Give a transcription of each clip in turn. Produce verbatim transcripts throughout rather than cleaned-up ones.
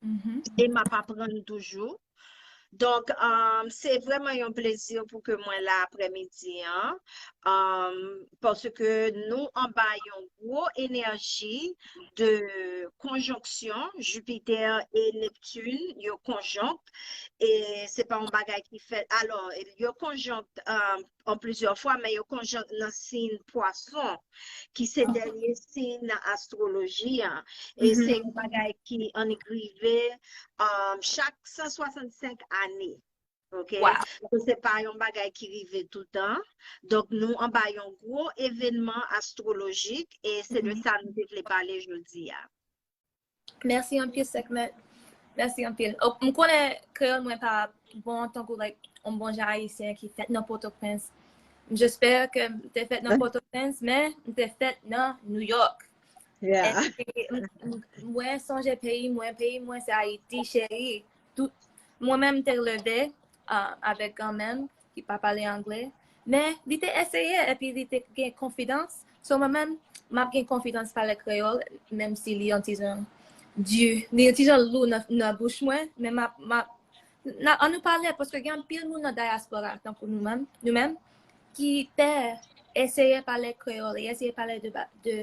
e m ap aprann toujou. Donk, um, se vrèman yon plezi pou ke mwen la aprèmidi an, um, paske nou anba yon gwo enèji de konjonksyon, Jupiter e Neptune, yo konjonk, e se pa yon bagay ki fèt, alò, yo konjonk, um, an plizyè fwa, men yo konjonk nan siy pwason, ki se dènye siy nan astwoloji an. E se yon bagay ki annik rive, um, chak san swasannsenk ane. Ok? So, se pa yon bagay ki rive toutan. Donk, nou anba yon gwo evènman astwolojik e se de sa nou te vle pale jodi a. Mèsi anpil, Sekhmet. Mèsi anpil. M konnen kreyòl mwen pa bon tankou, like, yon bon jan ayisyen ki fèt nan Pòtoprens. M espere ke m te fèt nan Pòtoprens, men m te fèt nan New York. Mwen sonje peyi mwen, peyi mwen se Ayiti, cheri. Tout, mwen menm m te leve avèk granmè m ki pa pale angle. Men, li te eseye epi li te gen konfidans. So, mwen menm, m ap gen konfidans pale kreyòl, menm si li yon ti jan di, li yon ti jan lou nan, nan bouch mwen, men m ap, m ap, n a, ann nou pale, paske gen anpil moun nan dayaspora, tankou nou menm, nou menm, ki pè eseye pale kreyòl, e eseye pale de, de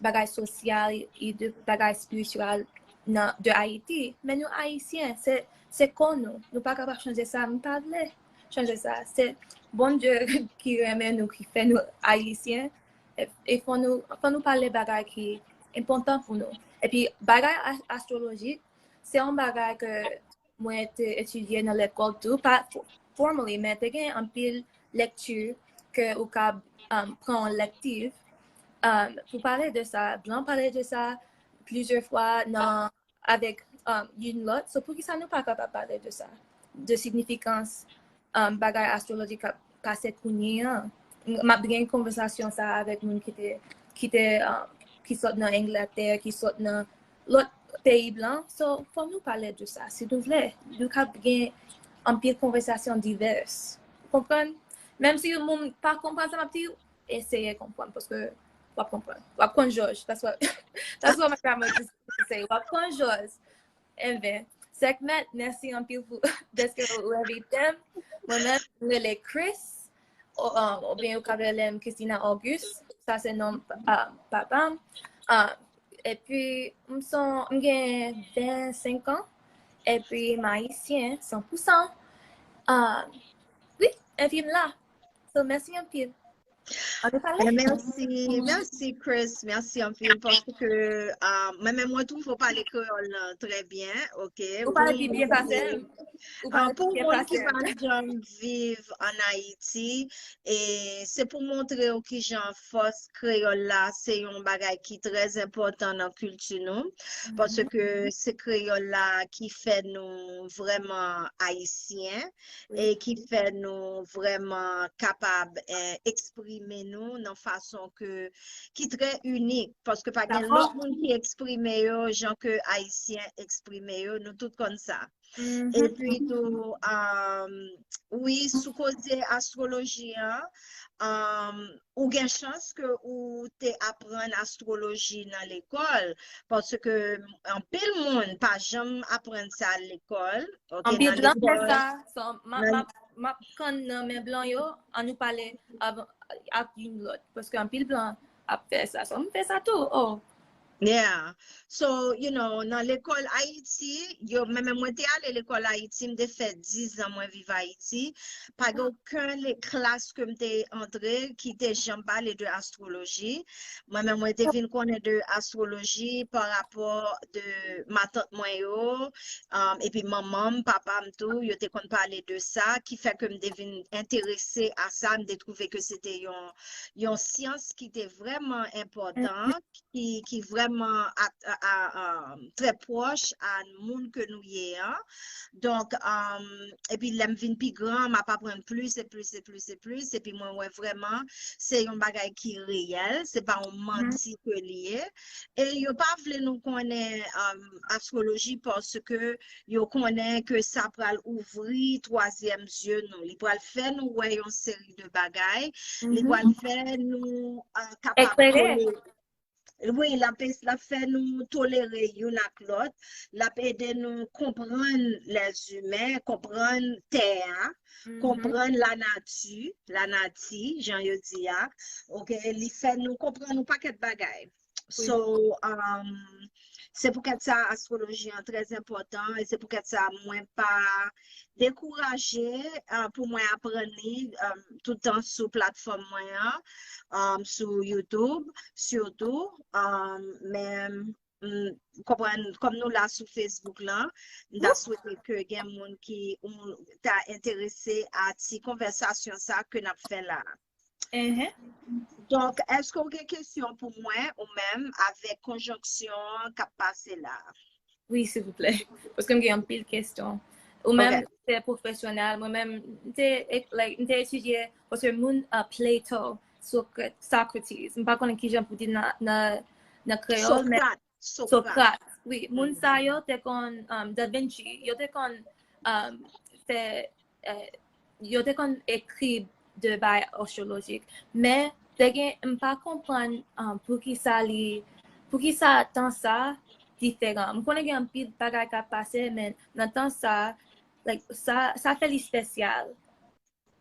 bagay sosyal, e de bagay espirityèl nan, de Ayiti. Men nou Ayisyen, se, se kò nou. Nou pa kapab chanje sa, m pa vle chanje sa. Se Bondye ki renmen nou, ki fè nou Ayisyen. E, e fò nou, fò nou pale bagay ki enpòtan pou nou. Epi, bagay astwolojik, se yon bagay ke mwen te etidye nan lekòl tou, pa formally, men te gen anpil lekti ke ou ka um, pran yon lektiv um, pou pale de sa. Blan pale de sa plizyè fwa nan, avèk um, youn lòt. So, poukisa nou pa kapab pale de sa? De signifikans um, bagay astwoloji k ap pase kounye an. M ap gen konvèsasyon sa avèk moun ki te, ki te, um, ki sot nan Angletè, ki sot nan lòt peyi blan. So, fò nou pale de sa, si nou vle. Nou ka gen anpil konvèsasyon divès. Ou konprann? Menm si yon moun pa konprann sa m ap di, eseye konprann, paske w ap konprann. W ap konn jòj. That's what, that's what my grandma used to say. W ap konn jòj. Enben, Sekhmet, mèsi anpil pou dèske ou envite m. Mwen menm, m rele Chris, oubyen yo ka rele m Christina Auguste. Sa se non papa m. Epi, m son, m gen vennsenk an. Epi, m ayisyen, san pou san. Wi, epi m la. So, mèsi anpil. Mèsi, mèsi Chris, mèsi anpil paske mwen menm mwen twouve w pale kreyòl lan trè byen, ok. Ou pale pi byen pase m. Pou moun ki pa janm viv ann Ayiti, e se pou montre w kijan fòs kreyòl la se yon bagay ki trè enpòtan nan kilti nou, paske se kreyòl la ki fè nou vrèman ayisyen e ki fè nou vrèman kapab eksprime nou nan fason ke ki trè inik, paske pa gen lòt moun ki eksprime yo jan ke ayisyen eksprime yo, nou tout konn sa. Epi tou, wi, sou koze astwoloji an, ou gen chans ke ou te aprann astwoloji nan lekòl, paske anpil moun pa janm aprann sa lekòl. Anpil blan fè sa. M ap konn nan men blan yo, ann nou pale ak youn lòt, paske anpil blan ap fè sa. So, m fè sa tou. Oh. Yeah. So, you know, nan lekòl Ayiti, yo, men mwen te ale lekòl Ayiti, m te fè diz an mwen viv Ayiti. Pa gen okenn klas ke m te antre ki te janm pale de astwoloji. Mwen menm, mwen te vin konnen de astwoloji pa rapò de matant mwen yo, um, epi manman m, papa m tou, yo te konn pale de sa, ki fè ke m te vin enterese a sa, m te twouve ke se te yon, yon syans ki te vrèman enpòtan, ki, ki vrèman a, a, a, a, trè pwòch a moun ke nou ye an. Donk, um, epi lè m vin pi gran, m ap aprann plis e plis e plis e plis, epi mwen wè vrèman se yon bagay ki reyèl, se pa yon manti ke li ye. E yo pa vle nou konnen, um, astwoloji paske yo konnen ke sa pral ouvri twazyèm zye nou. Li pral fè nou wè yon seri de bagay. Li pral fè nou, uh, kapab konnen Wi, l ap, l ap fè nou tolere youn ak lòt, l ap ede nou konprann lèzimen, konprann tè a, konprann lanati, lanati, jan yo di a. Ok, li fè nou konprann yon pakèt bagay. So, um, se poukèt sa, astwoloji an trè enpòtan, e se poukèt sa mwen pa dekouraje uh, pou mwen aprann li um, toutan sou platfòm mwen an, um, sou YouTube, sitou. Um, men, mm, konprann, kòm nou la sou Facebook lan, m ta swete ke gen moun ki ou, ta enterese a ti konvèsasyon sa ke n ap fè la. Donk, èske w gen kesyon pou mwen ou menm avèk konjonksyon k ap pase la? Wi, silvouplè. Paske m gen anpil kesyon. Ou menm, se pwofesyonèl, mwen menm, m te, like, m te etidye, paske moun uh, Plato, Socrates, m pa konnen kijan pou di nan, nan, nan kreyòl, men Socrates, wi. Moun sa yo te konn, um, Da Vinci, yo te konn um, fè, uh, yo te konn ekri de bay astrolojik. Men, te gen, m pa konprann um, poukisa li, poukisa tan sa diferan. M konnen gen anpil bagay k ap pase, men nan tan sa, like, sa, sa fè li espesyal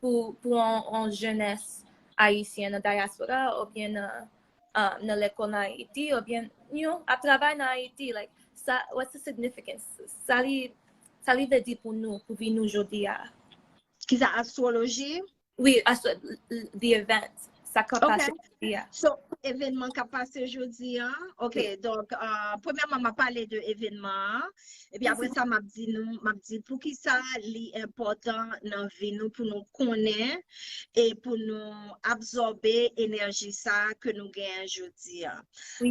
pou, pou yon, yon jenès ayisyen nan dyaspora oubyen nan, uh, nan lekòl nan Ayiti oubyen, you know, ap travay nan Ayiti. Like, sa, what's the significance? Sa li, sa li vle di pou nou, pou vi nou jodi a. Kisa, astwoloji? Wi, astro, the event. Sa k ap pase jodi a. So, evènman k ap pase jodi a. Ok, donk, uh, premyèman, m ap pale de evènman an. Epi apre sa, m ap di nou, m ap di poukisa li enpòtan nan vi nou pou nou konnen e pou nou absòbe enèji sa ke nou genyen jodi a.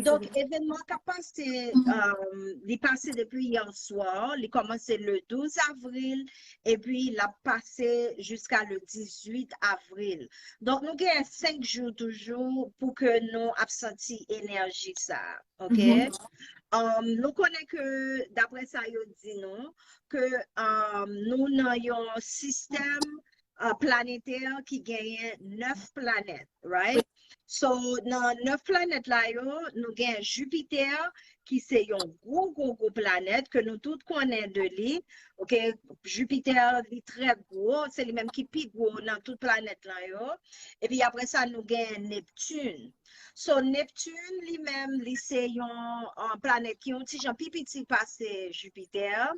Donk, evènman k ap pase, um, li pase depi yè swa, li kòmanse le douz avril, epi l ap pase jiska le dizuit avril. Donk, nou gen senk jou toujou pou ke nou ap santi enèji sa, ok? Um, nou konnen ke, daprè sa yo di nou, ke um, nou nan yon sistèm uh, planetè ki genyen nèf planèt, right? So, nan nèf planèt la yo, nou gen Jupiter, ki se yon gwo, gwo, gwo planèt ke nou tout konnen de li. Ok, Jupiter, li trè gwo, se li menm ki pi gwo nan tout planèt lan yo. Epi apre sa, nou gen Neptune. So, Neptune, li menm, li se yon uh, planèt ki yon ti jan pi piti pase Jupiter.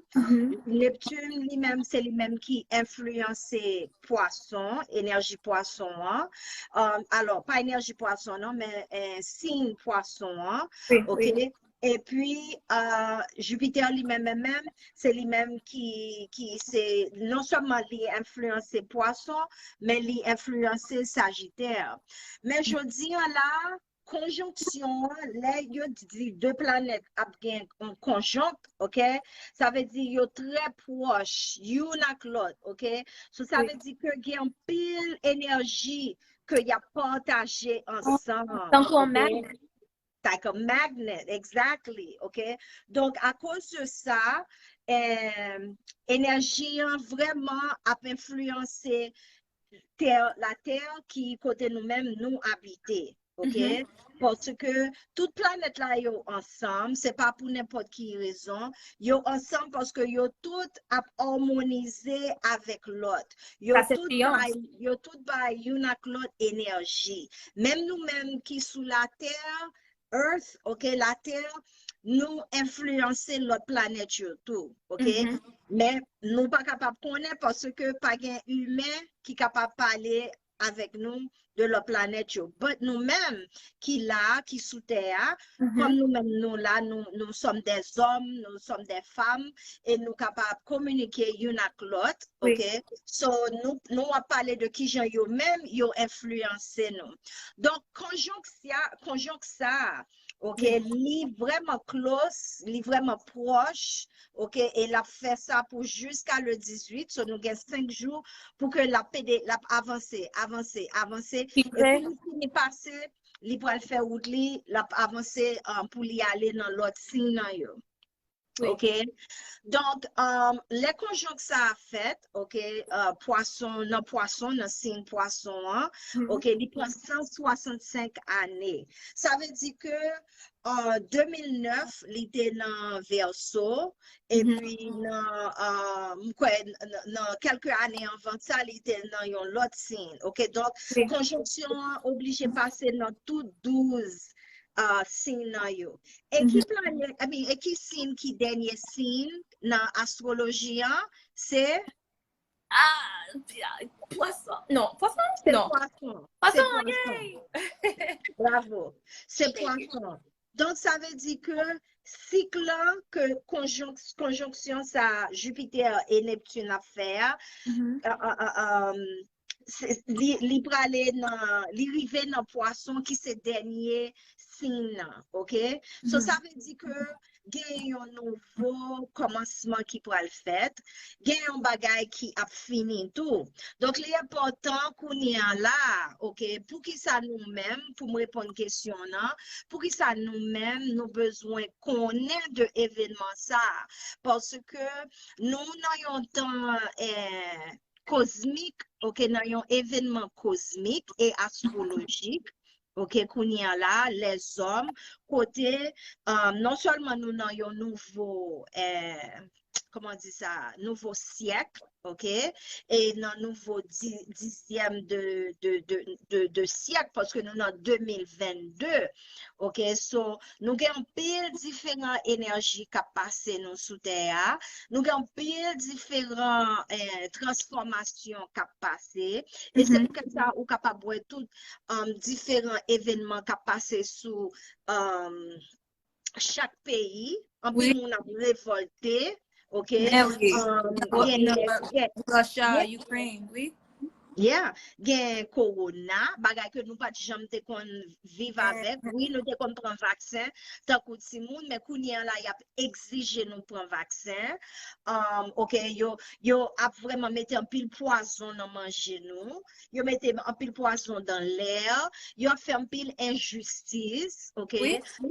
Neptune, li menm, se li menm ki enfliyanse pwason, enèji pwason an. Um, alò, pa enèji pwason non, men eh, siy pwason an. Ok. Epi, uh, Jupiter li menm, menm, menm, se li menm ki, ki se, non sèlman li enfliyanse pwason, men li enfliyanse Sajitè. Men jodi an la, konjonksyon an, lè yo di de planèt ap gen yon konjonk, ok? Sa vle di yo trè pwòch youn ak lòt, ok? So, sa vle di ke gen anpil enèji ke y ap pataje ansanm. Tankou yon magnet. Like a magnet, exactly, ok? Donk, akoz de sa, eh, enèji an vrèman ap enfliyanse tè, latè ki kote nou menm nou abite, ok? Paske tout planèt la yo ansanm, se pa pou nenpòt ki rezon, yo ansanm paske yo tout ap amonize avèk lòt. Yo tout bay, yo tout bay youn ak lòt enèji. Menm nou menm ki sou latè, Earth, ok, latè, nou enfliyanse lòt planèt yo tou, ok? Men nou pa kapab konnen paske pa gen imen ki kapab pale avèk nou de lòt planèt yo. But nou menm ki la, ki sou tè a, kòm nou menm nou la, nou, nous sommes des hommes, nous sommes des femmes, e nou kapab kominike youn ak lòt, ok? So, nou, nou ap pale de kijan yo menm, yo enfliyanse nou. Donk, konjonksyon, konjonk sa, ok, li vrèman close, li vrèman pwòch, ok, e l ap fè sa pou jiska le dizuit, so nou gen senk jou pou ke l ap pede, l ap avanse, avanse, avanse, e pou li fini pase, li pral fè wout li, l ap avanse um, pou li ale nan lòt siy nan yo. Ok? Donk, um, lè konjonk sa a fèt, ok, uh, pwason, nan pwason, nan siy pwason an, ok, li pran san swasannsenk ane. Sa vle di ke an de mil nèf, li te nan vèso, epi nan, uh, m kwè, nan, nan kèlke ane anvan sa, li te nan yon lòt siy. Ok, donk, konjonksyon an oblije pase nan tout douz uh, siy nan yo. E ki planèt, I mean, e ki siy ki dènye siy nan astwoloji an? Se Ah, pwason. Non, pwason? Non. Pwason, yay! Bravo. Se pwason. Donk, sa vle di ke sik lan ke konjonksyon sa Jupiter e Neptune ap fè a, li, li prale nan, li rive nan pwason ki se dènye siy nan, ok? So, sa vle di ke gen yon nouvo kòmansman ki pral fèt, gen yon bagay ki ap fini tou. Donk, li enpòtan kounye a la, ok, poukisa nou menm, pou m reponn kesyon nan, poukisa nou menm, nou bezwen konnen de evènman sa a? Paske nou nan yon tan eh, kozmik, ok, nan yon evènman kozmik e astwolojik, ok, kounye a la, lèzòm, kote um, non sèlman nou nan yon nouvo, eh, kòman di sa, nouvo syèk, ok, e nan nouvo dizyèm de, de, de, de, de syèk, paske nou nan de mil vennde, ok, so, nou gen anpil diferan enèji k ap pase nou sou tè a, nou gen anpil diferan eh, transfòmasyon k ap pase, e se poukèt sa ou kapab wè tout um, diferan evènman k ap pase sou um, chak peyi. Anpil moun ap revòlte, ok? Russia, Ukraine, wi. Yeah, gen kowona, bagay ke nou pa t janm te konn viv avèk. Wi, nou te konn pran vaksen tankou timoun, men kounye a la y ap egzije nou pran vaksen. Um, ok, yo, yo ap vrèman mete anpil pwazon nan manje nou. Yo mete anpil pwazon dan lè. Yo ap fè anpil enjistis, ok?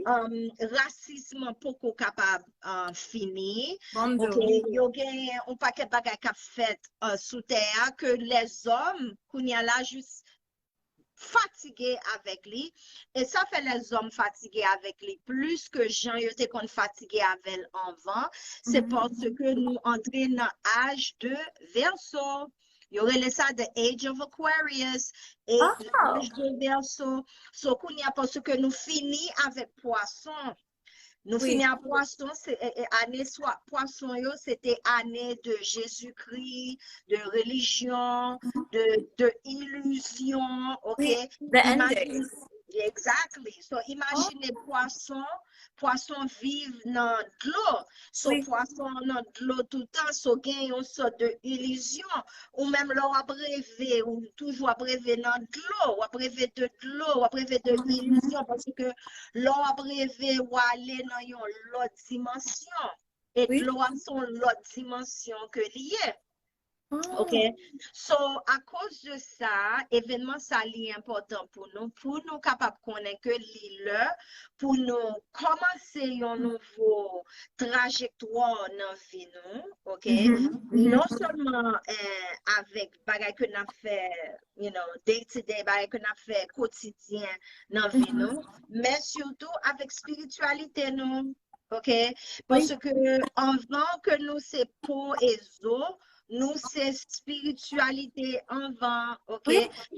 Um, rasism poko kapab uh, fini. Ok, yo gen yon pakèt bagay k ap fèt uh, sou tè a ke lèzòm kounye a la jis fatige avèk li. E sa fè lèzòm fatige avèk li plis ke jan yo te konn fatige avè l anvan. Se paske nou antre nan âge de Verseau. Yo rele sa the age of Aquarius. E âge de Verseau. So kounye a paske nou fini avèk pwason. Nou fini a pwason, se e, e, ane swa pwason yo, se te ane de Jezikri, de relijyon, de, de ilizyon, ok? The end days. Exactly. So imajine pwason, pwason viv nan dlo. So pwason nan dlo toutan, so gen yon sòt de ilizyon. Ou menm lè w ap reve, ou toujou ap reve nan dlo, w ap reve de dlo, w ap reve de ilizyon, paske lè w ap reve, w ale nan yon lòt dimansyon. E dlo a se yon lòt dimansyon ke li ye. Ok? So, akoz de sa, evènman sa li enpòtan pou nou, pou nou kapab konnen ke li lè pou nou kòmanse yon nouvo trajektwa nan vi nou, ok? Non sèlman eh, avèk bagay ke n ap fè, you know, day to day, bagay ke n ap fè kotidyen nan vi nou, men sitou avèk espirityalite nou, ok? Paske anvan ke nou se po e zo, nou se espirityalite anvan, ok?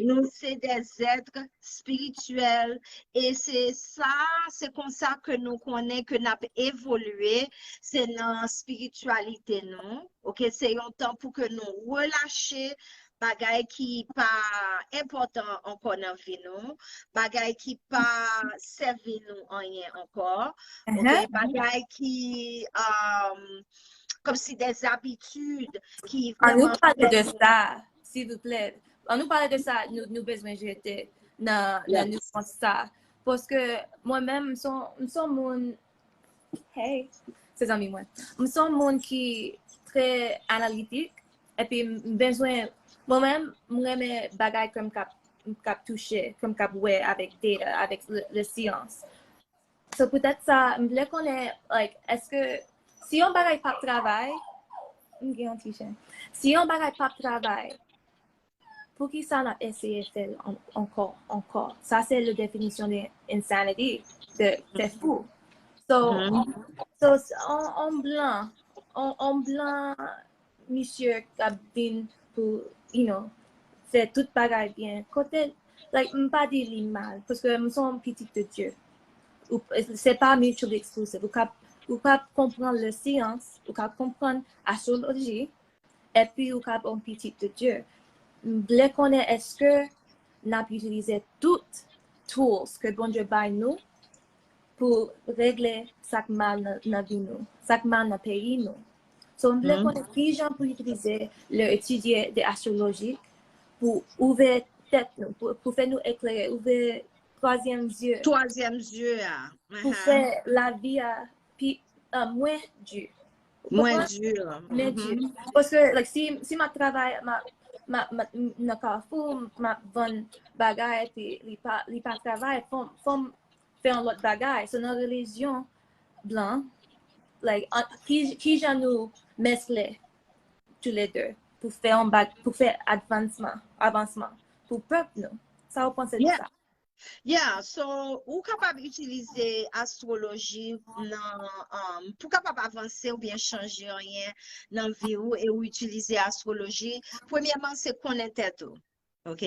Nou se des êtres spirituels. E se sa, se konsa ke nou konnen ke n ap evolye, se nan espirityalite nou, ok? Se yon tan pou ke nou relache bagay ki pa enpòtan ankò nan vi nou, bagay ki pa sèvi nou anyen ankò, ok? Bagay ki um, kòmsi des habitudes ki An nou pale de sa, silvouplè. An nou pale de sa, nou, nou bezwen jete nan, nan nou konsta. Paske mwen menm, m son, m son moun, hey, se zanmi mwen. M son moun ki trè analitik, epi m bezwen, mwen menm, m renmen bagay ke m kap, m kap touche, ke m kap wè avèk data, avèk le, le syans. So poutèt sa, m vle konnen, like, èske Si yon bagay p ap travay, m gen yon ti chen. Si yon bagay p ap travay, poukisa n ap eseye fè l an- ankò, ankò? Sa se le definisyon de insanity, de fè fou. So, so s- on, on blan, on, on blan misye k ap vin pou, you know, fè tout bagay byen. Kote, like, m pa di li mal, paske m se yon pitit de Dye. Ou, se pa mutually exclusive. Ou ka, ou ka konprann le science, ou ka konprann astroloji, epi ou ka yon pitit de Dye. M vle konnen èske n ap itilize tout tools ke Bondye bay nou pou regle sa k mal nan, nan vi nou, sa k mal nan peyi nou. So, m vle konnen kijan pou itilize le etidye de astroloji pou ouvè tèt nou, pou, pou fè nou eklere, ouvè twazyèm zye, Twazyèm zye a. pou fè lavi a pi, uh, mwen di. Mwen di. Mwen di. Paske, like, si, si m ap travay, m ap, m ap, m ap, m nan kafou, m ap vann bagay, epi li pa, li pa travay, fò m, fò m fè yon lòt bagay. So, nan relijyon blan, like, an- ki, ki jan nou meskle tou le de pou fè yon bag, pou fè advansman, avansman pou pèp nou. Sa ou panse de Yeah. sa? Yeah, so ou kapab itilize astroloji nan um, pou kapab avanse oubyen chanje anyen nan vi ou e ou itilize astroloji. Premyèman, se konnen tèt ou. Ok?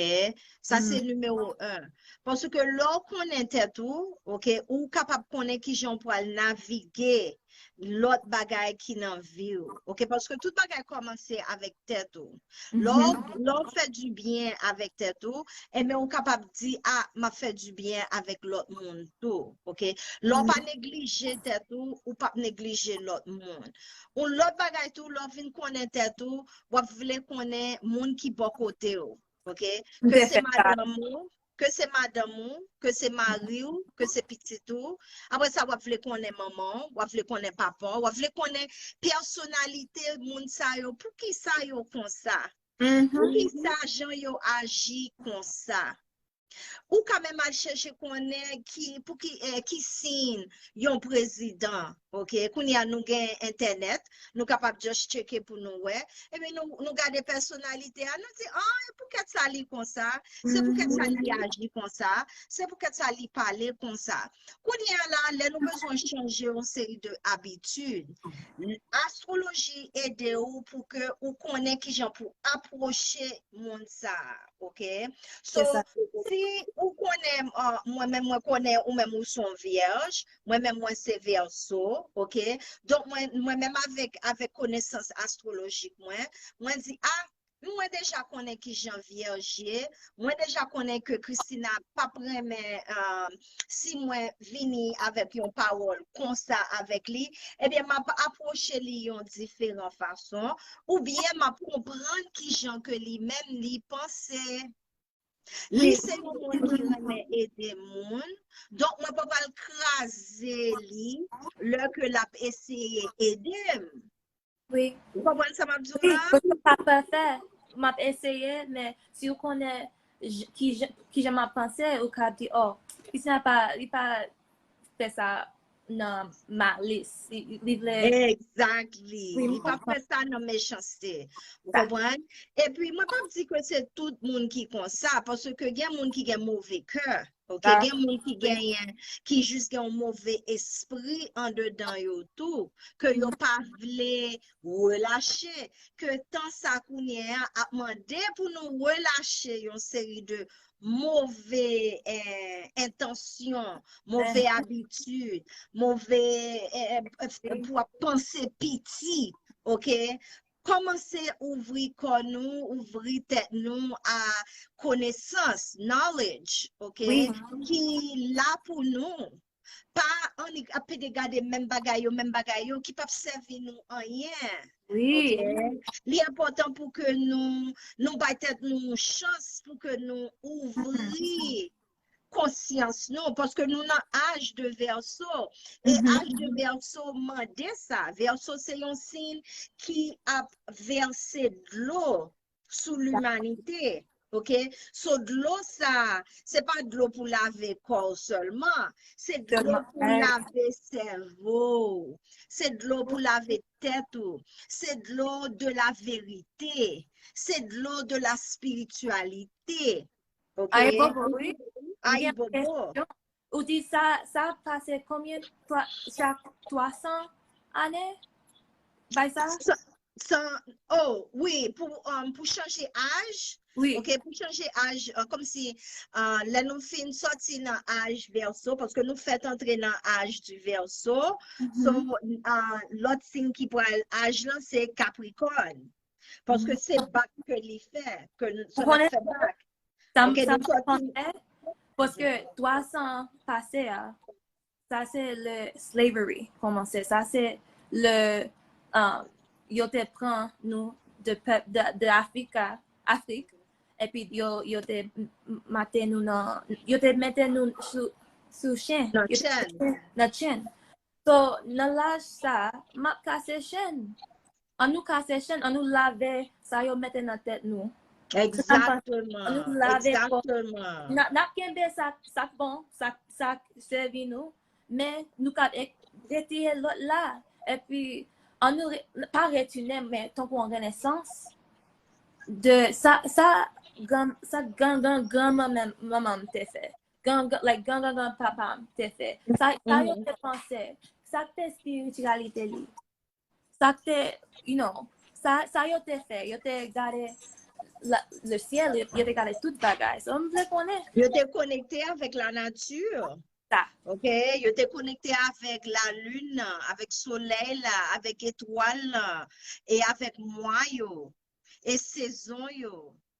Sa se nimewo en. Paske lè w konnen tèt ou, ok, ou kapab konnen kijan w pral navige lòt bagay ki nan vi w. Ok? Paske tout bagay kòmanse avèk tèt ou. Lè w lè w fè dibyen avèk tèt ou, enben ou kapab di, a, m ap fè dibyen avèk lòt moun tou. Ok? Lè w pa neglije tèt ou, ou p ap neglije lòt moun. Yon lòt bagay tou, lè w vin konnen tèt ou, w ap vle konnen moun ki bò kote w. Ok? Ke se madanm ou, ke se madanm ou, ke se mari w, ke se pitit ou. Apre sa, w ap vle konnen manman w, w ap vle konnen papa w, w ap vle konnen pèsonalite moun sa yo. Poukisa yo konsa? Poukisa jan yo aji konsa? Ou ka menm al chèche konnen ki, pou ki, eh, ki siy yon prezidan. Ok? Kounye a nou gen entènèt, nou kapab just tcheke pou nou wè. Epi nou, nou gade pèsonalite a, nou di, ah, e poukèt sa li konsa, se poukèt sa li aji konsa, se poukèt sa li pale konsa. Kounye a la, lè nou bezwen chanje yon seri de abitid, astroloji ede ou pou ke ou konnen kijan pou apwoche moun sa a, ok? So, si ou konnen, uh, mwen menm mwen konnen ou menm ou se yon vyèj, mwen menm mwen se vèso, ok? Donk, mwen, mwen menm avèk, avèk konesans astrolojik mwen, mwen di, a, mwen deja konnen kijan vyèj ye, mwen deja konnen ke Christina p ap renmen um, si mwen vini avèk yon pawòl konsa avèk li, ebyen, m ap apwoche li yon diferan fason, oubyen m ap konprann kijan ke li menm li panse. Li se yon moun ki renmen ede moun, donk mwen pa pral kraze li lè ke l ap eseye ede m. Wi. Ou konprann sa m ap di w Wi, la? Mwen pa pafè, m ap eseye, men si w konnen j- ki jan- ki jan m ap panse, ou ka di, oh, Christina pa, li pa fè sa nan malis. Li, li vle. Exactly. Wi, m Li pa konprann. Fè sa nan mechanste. Ou Sa- konprann? Epi, mwen p ap di ke se tout moun ki konsa, paske gen moun ki gen move kè. Ok, Ah, gen moun ki wi. Genyen, ki jis gen yon move espri andedan yo tou, ke yo pa vle relache, ke tan sa kounye a ap mande pou nou relache yon seri de move eh, entansyon, move Eh, abitid, move eh, eh, pou ap panse piti, ok? Kòmanse ouvri kò nou, ouvri tèt nou a konesans, knowledge, ok? wi. Ki la pou nou. Pa annik ap pede gade menm bagay yo, menm bagay yo, ki p ap sèvi nou anyen. Wi. Ok? Li enpòtan pou ke nou, nou bay tèt nou yon chans pou ke nou ouvri konsyans nou, paske nou nan aj de vèso. E Mhm. Aj de vèso mande sa. Vèso se yon siy ki ap vèse dlo sou limanite. Ok? So, dlo sa, se pa dlo pou lave kò w sèlman. Se dlo pou lave sèvo w. Se dlo pou lave tèt ou. Se dlo de la verite. Se dlo de la spiritualité. Ok? Ayibobo, wi. Ayibobo. Ou di sa, sa pase konbyen? Chak twa san ane? Bay sa? San, oh, wi, pou, um, pou chanje aj. Wi. Ok, pou chanje aj, uh, kòmsi uh, lè nou fin sòti nan aj vèso, paske nou fèt antre nan aj di vèso. So, uh, lòt siy ki pral aj lan, se Kaprikòn. Paske se bak ke li fè, ke nou sa n ap fè bak. Sa m panse, paske twa san pase a, sa se le slavery kòmanse. Sa se le, um, yo te pran nou de pèp, de, de Afrika, Afrik, epi yo, yo te mete nou nan, yo te mete nou sou, sou chen. Nan chen. So, nan laj sa, m ap kase chen. Ann nou kase chen, ann nou lave sa yo mete nan tèt nou. Exactement. Ann nou lave kò. N ap kenbe sa k bon, sa k sèvi nou, men nou kab retire lòt la. Epi, ann nou pa retounen, men tankou an renesans de sa, sa gran, sa gran, gran, gran manman m te fè. Gran, gran, like, gran, gran, gran papa m te fè. Sa, sa yo te panse, sa k te espirityalite li. Sa k te, you know, sa, sa yo te fè, yo te gade le syèl, yo te gade tout bagay. So, m vle konnen. Yo te konekte avèk lanati. Sa. Ok, yo te konekte avèk lalin nan, avèk solèy la, avèk etwal la, e avèk mwa yo, e sezon yo.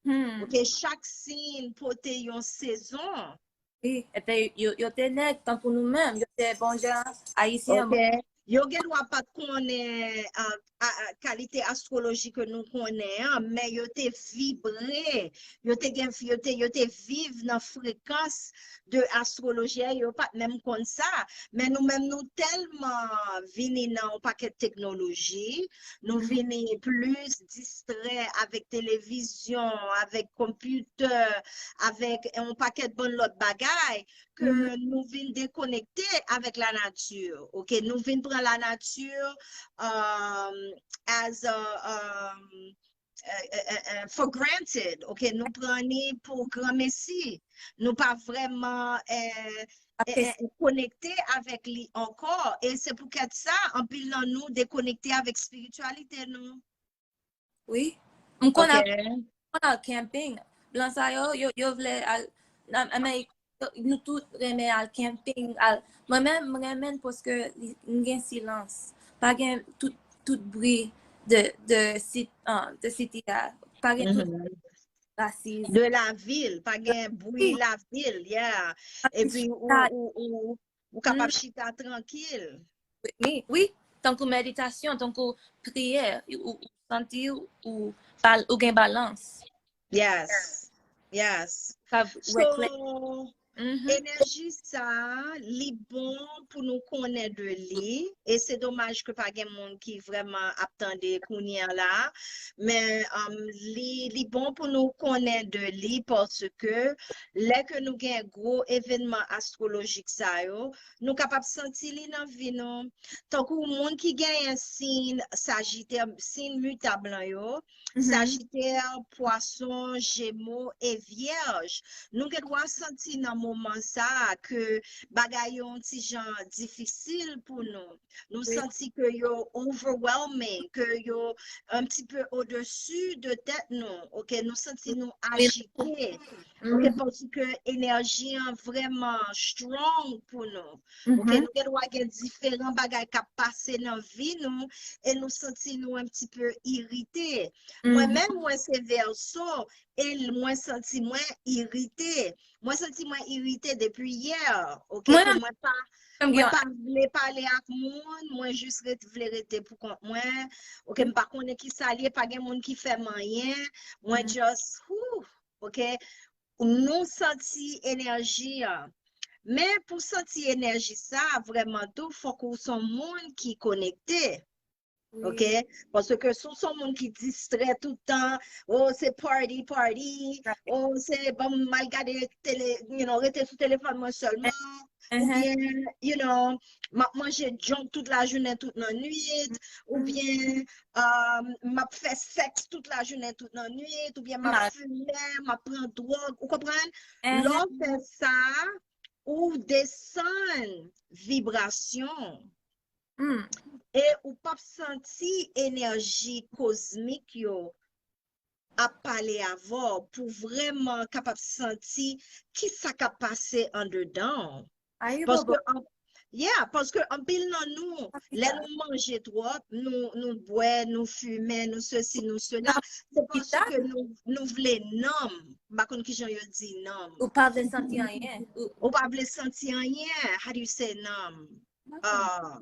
Hmm. Ok, chak siy pote yon sezon. Wi, epi yo, yo te nèg tankou nou menm, yo te bon jan ayisyen. Ok. Yo gen dwa pa t konnen kalite astwoloji ke nou konnen an, men yo te vibre, yo te gen, yo te, yo te viv nan frekans de astwoloji a, yo pa t menm konn sa. Men nou menm nou tèlman vini nan yon pakèt teknoloji, nou vini plis distrè avèk televizyon, avèk konpitè, avèk yon pakèt bann lòt bagay, ke nou vin dekonekte avèk lanati. Ok, nou vin pran lanati um, as a, um, for granted. Ok, nou pran li pou granmesi. Nou pa vrèman konekte avèk li ankò. E se poukèt sa, anpil nan nou dekonekte avèk espirityalite nou. Wi. M konn al, m konn al camping. Blan sa yo, yo, yo vle al nan Amerik, nou tout renmen al camping. Al, mwen menm, m renmen l paske m gen silans. Pa gen tout, tout bri de, de, sit, uh, de city a. Pa gen tout rasis. De lavil, pa gen bri lavil, yeah. Epi ou, ou, ou, ou kapab chita trankil. Wi, wi, tankou meditasyon, tankou priyè, ou, ou santi ou, ou gen balans. Yes, yes. So, enèji sa, li bon pou nou konnen de li, e se domaj ke pa gen moun ki vrèman ap tande kounye a la, men um, li, li bon pou nou konnen de li paske lè ke nou gen gwo evènman astwolojik sa yo, nou kapab santi li nan vi nou. Tankou moun ki genyen siy Sajitè, siy mitab lan yo, Sajitè, Pwason, Jemo e Vyèj, nou gen dwa santi nan moman sa a ke bagay yo yon ti jan difisil pou nou. Nou santi ke yo overwhelming, ke yo un petit peu au-dessus de tèt nou. Ok, nou santi nou ajite. Ok, paske enèji an vrèman strong pou nou. Ok, nou gen dwa gen diferan bagay k ap pase nan vi nou e nou santi nou un petit peu irite. Mwen menm, mwen se Vèso e mwen santi mwen irite. Mwen santi mwen irite depi yè. Ok, mwen pa, mwen pa vle pale ak moun, mwen jis ret, vle rete pou kont mwen. Ok, m pa konnen ki sa l ye, pa gen moun ki fè m anyen. Mwen just, whew, ok. Nou santi enèji an. Men pou santi enèji sa vrèman tou, fòk ou se yon moun ki konekte. Ok? Paske si w se yon moun ki distrè tout tan, oh, se party, party, oh, se ban m al gade tele, you know, rete sou telefòn mwen sèlman, oubyen, you know, m ap manje junk tout lajounen, tout lannwit, oubyen um, m ap fè sèks tout lajounen, tout lannwit, oubyen m ap fimen, m ap pran dwòg, ou konprann? Lè w fè sa, ou desann vibrasyon. E ou p ap santi enèji kozmik yo ap pale avè w pou vrèman kapab santi ki sa k ap pase andedan w. Paske, an- yeah, paske anpil nan nou, lè nou manje twòp, nou, nou bwè, nou fimen, nou sesi, nou sela, se paske nou, nou vle nanm. M pa konn kijan yo di nanm. Ou pa vle santi anyen. Ou pa vle santi anyen. How do you say nanm? Ah.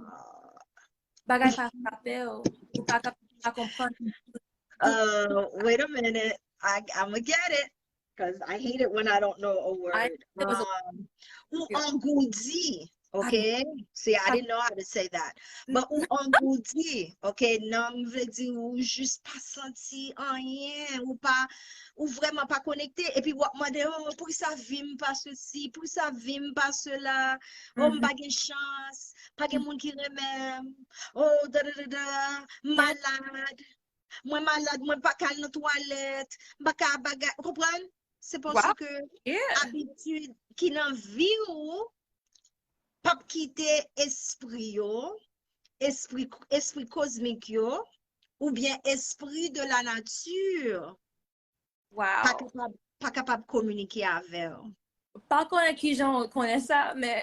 Bagay pa frape w. Ou pa ka pa konprann. Uh, wait a minute. I, I'm gonna get it. Because I hate it when I don't know a word. Um, ou angoudi. Ok? See, I didn't know how to say that. But ou angoudi. Ok? Nanm vle di ou jis pa santi anyen. Ou pa, ou vrèman pa konekte. Epi w ap mande, oh, poukisa vi m pa sesi, poukisa vi m pa sela. Oh, m pa gen chans. Pa gen moun ki renmen m. Oh, da da da da. M malad. Mwen malad, mwen pa ka al nan twalèt, m pa ka bagay, ou konprann? Se paske abitid ki nan vi w p ap kite espri yo, espri, espri kozmik yo, oubyen espri de la nature pa kapab, pa kapab kominike avè w. Pa konnen kijan w konnen sa, men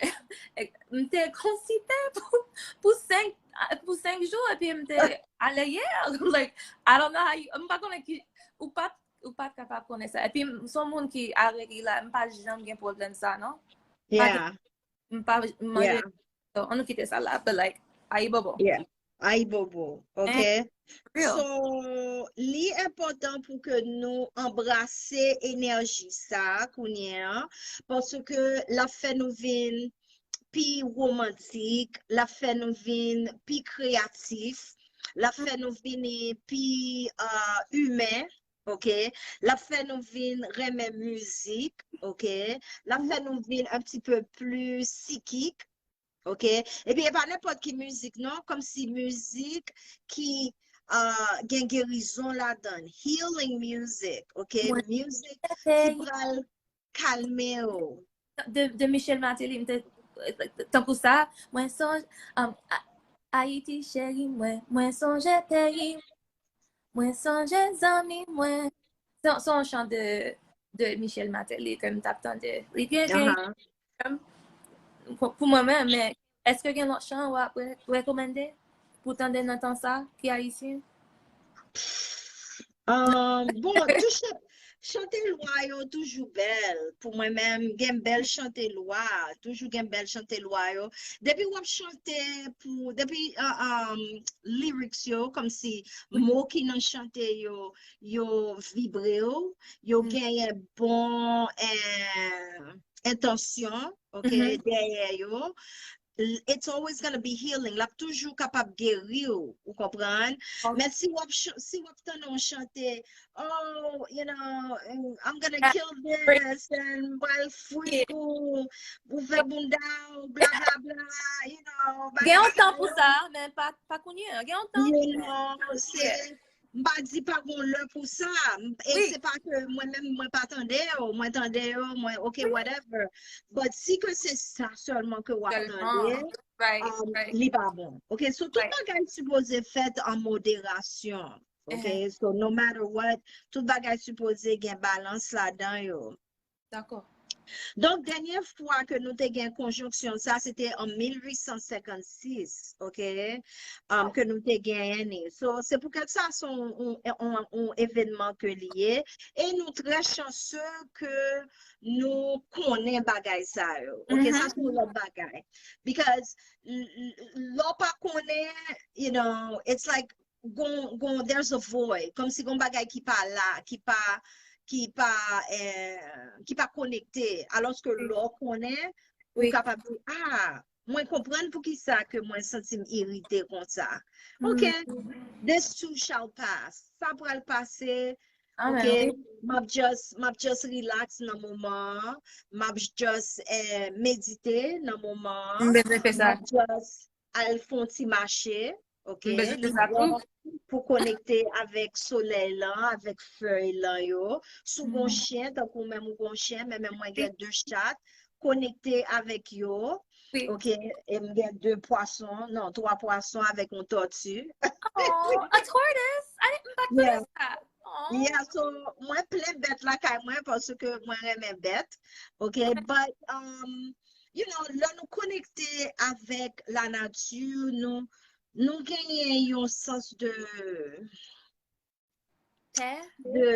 m te konsipè pou, pou senk, pou senk jou, epi m te ale yè. Like, I don't know how you, m pa konnen ki, ou pa, ou pa kapab konnen sa. Epi m se yon moun ki a règ li la, m pa janm gen pwoblèm sa, non. Pa gen, m pa, m mande, so, ann nou kite sa la, but like, ayibobo. Ayibobo, ok? So, li enpòtan pou ke nou anbrase enèji sa kounye a, paske l ap fè nou vin pi womantik, l ap fè nou vin pi kreyatif, l ap fè nou vini pi uh, imen, ok? L ap fè nou vin renmen mizik, ok? L ap fè nou vin un petit peu plus psychique, ok? Epi e pa nenpòt ki mizik non, kòmsi mizik ki uh, gen gerizon ladan, healing music, ok? Mizik ki pral kalme w. De, de Michel Martelly, m te tankou sa, mwen sonj um, Ayiti cheri mwen, mwen sonje peyi mwen, mwen sonje zanmi mwen. Se yon chan de, de Michel Martelly ke m t ap tande. Li gen gen pou mwen menm, men èske gen lòt chan w ap rekomande pou tande nan tan sa ki ayisyen? Um, bon, tou chan, chante lwa yo toujou bèl pou mwen menm. Gen bèl chante lwa, toujou gen bèl chante lwa yo. Depi w ap chante pou, depi uh, um, lyrics yo, kòmsi mo ki nan chante yo, yo vibre w, yo genyen bon eh, entansyon, ok, dèyè yo. It's always gonna be healing. L ap toujou kapab geri w, ou konprann? Men si w ap si w ap tande yon chante, oh, you know, I'm gonna kill this and mwen fwi pou ouvè bounda w, bla bla bla, you know. Gen yon tan pou sa, men pa pa kounye an. Gen yon tan. You know, se m pa di pa gon lè pou sa. E se pa ke mwen menm mwen pa tande yo, mwen tande yo, mwen ok, whatever. But si ke se sa sèlman ke w ap tande, um, li pa bon. Ok, so tout bagay sipoze fèt an moderasyon. Ok, so no matter what, tout bagay sipoze gen balans ladan yo. Dakò. Donk, dènye fwa ke nou te gen konjonksyon sa, se te an mil uit san senkannsis, ok, um, ke nou te genyen ni. So, se pou kèt sa, se yon evènman ke li ye. E nou trè chanse ke nou konnen bagay sa yo. Ok, sa se yon lòt bagay. Because lè w pa konnen, you know, it's like gon, gon, there's a void. Kòmsi gon bagay ki pa la, ki pa, ki pa, eh, ki pa konekte. Alòske lè w konnen, ou kapab di, ah, mwen konprann poukisa ke mwen santi m irite konsa. Ok, this too shall pass. Sa pral pase. Ok, m ap just, m ap just relax nan moman an. M ap just eh, medite nan moman an. M ap just al fè yon ti mache. Ok, pou konekte avèk solèy lan, avèk fèy lan yo. Si w gon chen, tankou menm ou gon chen, men menm mwen gen de chat, konekte avèk yo. Ok, e m gen de pwason, non, twa pwason avèk yon tòti. Oh, a tortoise? I didn't, m pa t konnen sa. Yeah, so mwen plen bèt lakay mwen paske mwen renmen bèt. Ok, but um, you know, lè nou konekte avèk la nati, nou nou genyen yon sans de Pè? de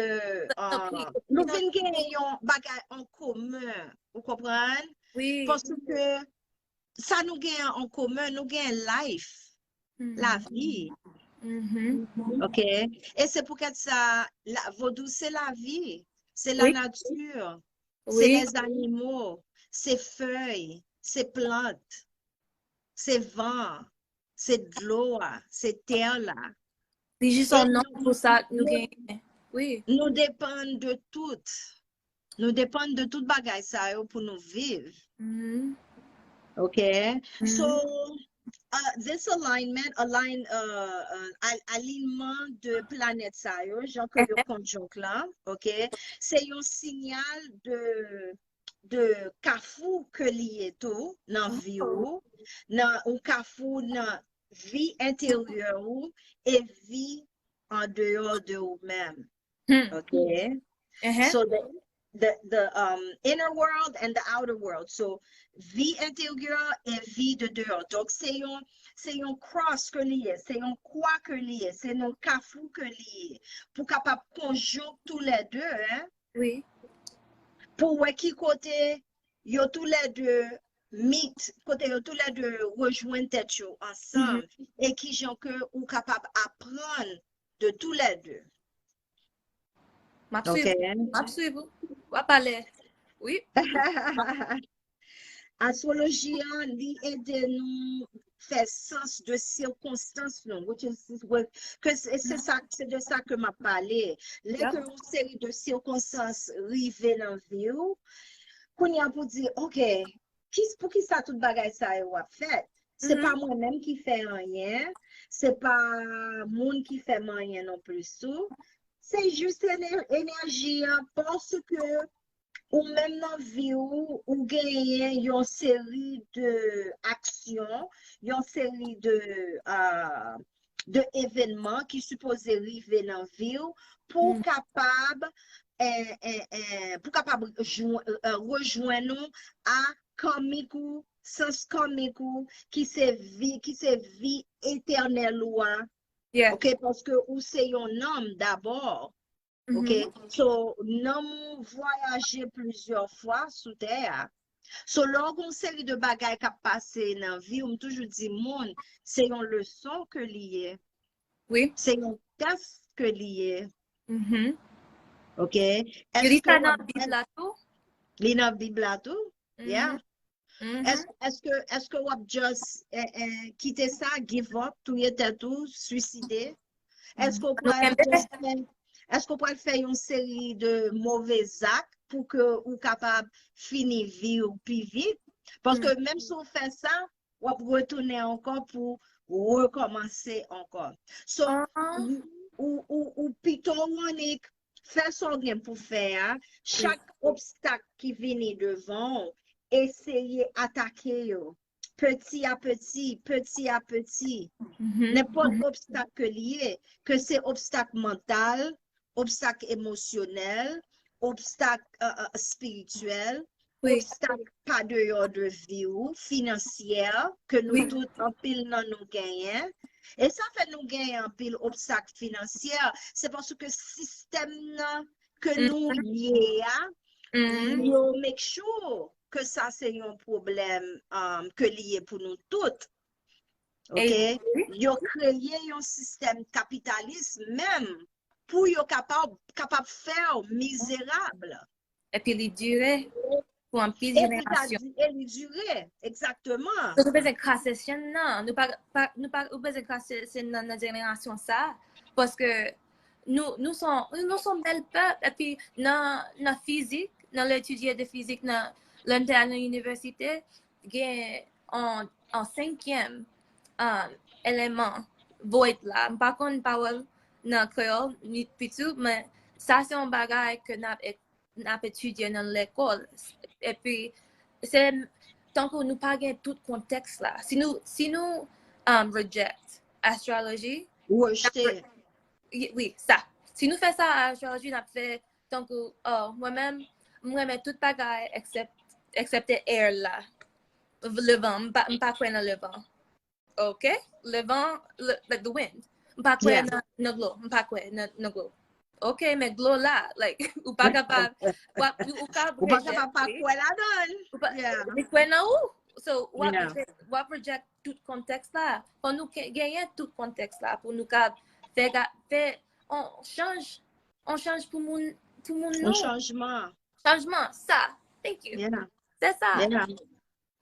uh, nou vin genyen yon bagay an komen, ou konprann? Wi. Paske sa nou genyen an komen, nou genyen life, lavi. Mhm. Ok? E se poukèt sa, la, vodou se lavi, se la nati, se Wi. les animaux, se fèy, se plant, se van, se dlo a, se tè la. Li jis E yon non nou, pou sa nou nou, genyen. Wi. nou depann de tout. Nou depann de tout bagay sa yo pou nou viv. Mhm. Ok? So, uh, this alignment, align, uh, uh, al- alinman de planèt sa yo, jan ke yo konjonk la, ok? Se yon sinyal de, de kafou ke li ye tou nan vi ou, nan yon kafou nan vi enteryè ou e vi an deyò de ou menm. Hmm. Ok? Ehe. So the, the, the um, inner world and the outer world. So, vi enteryè e vi de deyò. Donk, se yon, se yon cross ke li ye, se yon kwa ke li ye, se yon kafou ke li ye. Pou kapab konjonk tou lè de, hein? Wi. Pou wè ki kote yo tou lè de meet, kote yo tou lè de rejwenn tèt yo ansanm, e ki jan ke ou kapab aprann de tou lè de. M ap Ok? swiv. M ap swiv ou. W ap pale. Wi. Astroloji an, li ede nou fè sans de sikonstans nou, which is, ke se se sa, se de sa ke m ap pale. Lè ke yon seri de sikonstans rive nan vi w, kounye a pou di, ok, ki, pou ki sa tout bagay sa yo ap fèt? Se pa mwen menm ki fè anyen, se pa moun ki fè m anyen non plis tou. Se jis ene- enèji an, paske ou menm nan vi w, ou genyen yon seri de aksyon, yon seri de, uh, de evènman ki sipoze rive nan vi w pou kapab, eh, eh, eh, pou kapab jwen- eh, rejwenn ou a kanmik ou, sans kanmik ou, ki se vi, ki se vi etènèl ou a. Yeah. Ok, paske ou se yon nanm dabò. Ok, so nanm ou vwayaje plizyè fwa sou tè a. So lè w gen yon seri de bagay k ap pase nan vi w, m toujou di moun, se yon leson ke li ye. Wi. Se yon tès ke li ye. Mhm. Ok? Yo di Èske sa w nan ap Bib la tou? Li nan Bib la tou? Yeah. Mhm. Èske, èske, èske w ap just eh, eh, kite sa, give up, touye tèt ou, swiside? Èske w Nou pral kenbe? Just fè, èske w pral fè yon seri de move zak pou ke ou kapab fini vi w pi vit? Paske menm si w fè sa, w ap retounen ankò pou rekòmanse ankò. So, Ah. ou, ou, ou, ou pito w annik fè sa w gen pou fè a, chak obstak ki vini devan w, eseye atake yo. Peti a peti, peti a peti. Mhm. Nenpòt obstak ke li ye, ke se obstak mantal, obstak emosyonèl, obstak uh, uh, espirityèl, Wi. Obstak pa deyò de vi w, finansyè, ke nou Wi. Tout, anpil nan nou genyen. E sa fè nou genyen anpil obstak finansyè, se paske sistèm nan ke nou ye a, Mhm. yo make sure ke sa se yon pwoblèm um, ke li ye pou nou tout. Ok? E- Yo kreye yon sistèm kapitalis menm pou yo kapab, kapab fè w mizerab. Epi li dire. pou anpil E li ka jenerasyon. di- e li dire, egzakteman. So, nou bezwen kase chenn nan. Nou pa, pa, nou pa, nou bezwen kase chenn nan nan jenerasyon sa. Paske nou, nou son, nou son bèl pèp. Epi nan, nan fizik, nan letidye de fizik, nan, lè m te al nan inivèsite, gen an, an senkyèm um, eleman void la. M pa konn pawòl nan kreyòl, ni pitou, men sa se yon bagay ke n ap, n ap etidye nan lekòl. Epi, se tankou nou pa gen tout kontèks la. Si nou, si nou um, reject astrology, Rejte. y- wi, sa. Si nou fè sa a astrology, n ap fè tankou, oh, mwen menm, mwen renmen tout bagay except, excepte air la. Levan, m pa, m pa kwè nan levan. Ok? Levan, le, like the wind. M pa kwè Yeah. nan, nan dlo. M pa kwè nan, nan dlo. Ok, men dlo la, like, ou pa kapab, w ap, ou ka Ou pa reject kapab pa li. Kwè ladan l. Ou pa, Yeah. li kwè nan ou. So, w ap Yeah. reject, w ap reject tout kontèks la. Fò nou ke- genyen tout kontèks la pou nou ka fè, ga- fè, on chanj, on chanj pou moun, pou moun Yon nou. Chanjman. Chanjman, sa. Thank you. Yeah. Se sa. Yeah.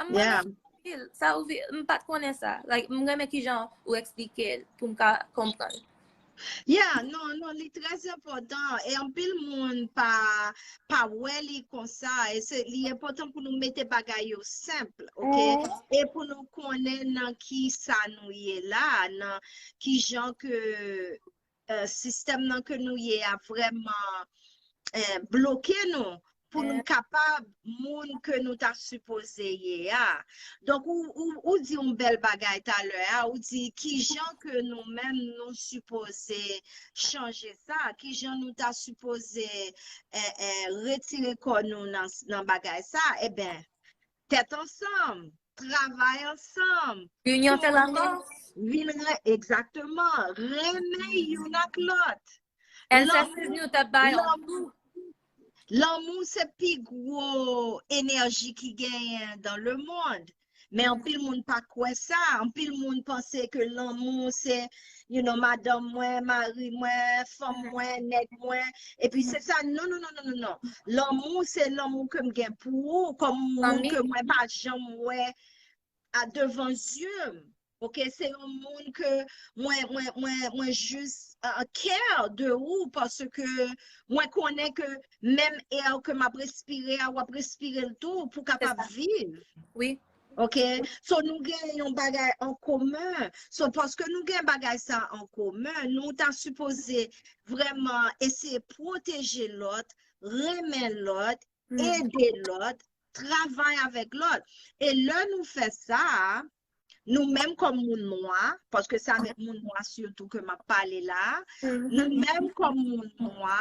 M Yeah. renmen anpil. Sa ouvri, m pa t konnen sa. Like, m renmen kijan ou eksplike l pou m ka konprann. Yeah, non, non, li trè enpòtan. E anpil moun pa, pa wè li konsa. E se, li enpòtan pou nou mete bagay yo senp, ok? E pou nou konnen nan ki sa nou ye la, nan ki jan ke eh, sistèm nan ke nou ye a vrèman eh, bloke nou pou nou kapab moun ke nou ta sipoze ye a. Donk, ou, ou, ou di yon bèl bagay talè a, ou di ki jan ke nou menm nou sipoze chanje sa, ki jan nou ta sipoze eh, eh, retire kò nou nan, nan bagay sa, eben, tèt ansanm, travay ansanm. L'union fait la force. Vin re, egzakteman. Renmen youn ak lòt. Ancestors nou t ap bay yon kou. Lanmou se pi gwo enèji ki genyen dans le monde. Men anpil moun pa kwè sa. Anpil moun panse ke lanmou se, you know, madanm mwen, mari mwen, fanm mwen, nèg mwen. Epi se sa, non, non, non, non, non, non. Lanmou se lanmou ke m gen pou ou, kòm moun ke mwen pa janm wè a devan zye m. Ok, se yon moun ke mwen, mwen, mwen, mwen jis uh, care de ou paske mwen konnen ke menm air ke m ap respire a, w ap respire l tou pou kapab viv. Wi. Ok, so nou gen yon bagay an komen. So paske nou gen bagay sa an komen, nou ta sipoze vrèman eseye pwoteje lòt, renmen lòt, ede lòt, travay avèk lòt. E lè nou fè sa, nou menm kòm moun nwa, paske se avèk moun nwa sitou ke m ap pale la, nou menm kòm moun nwa,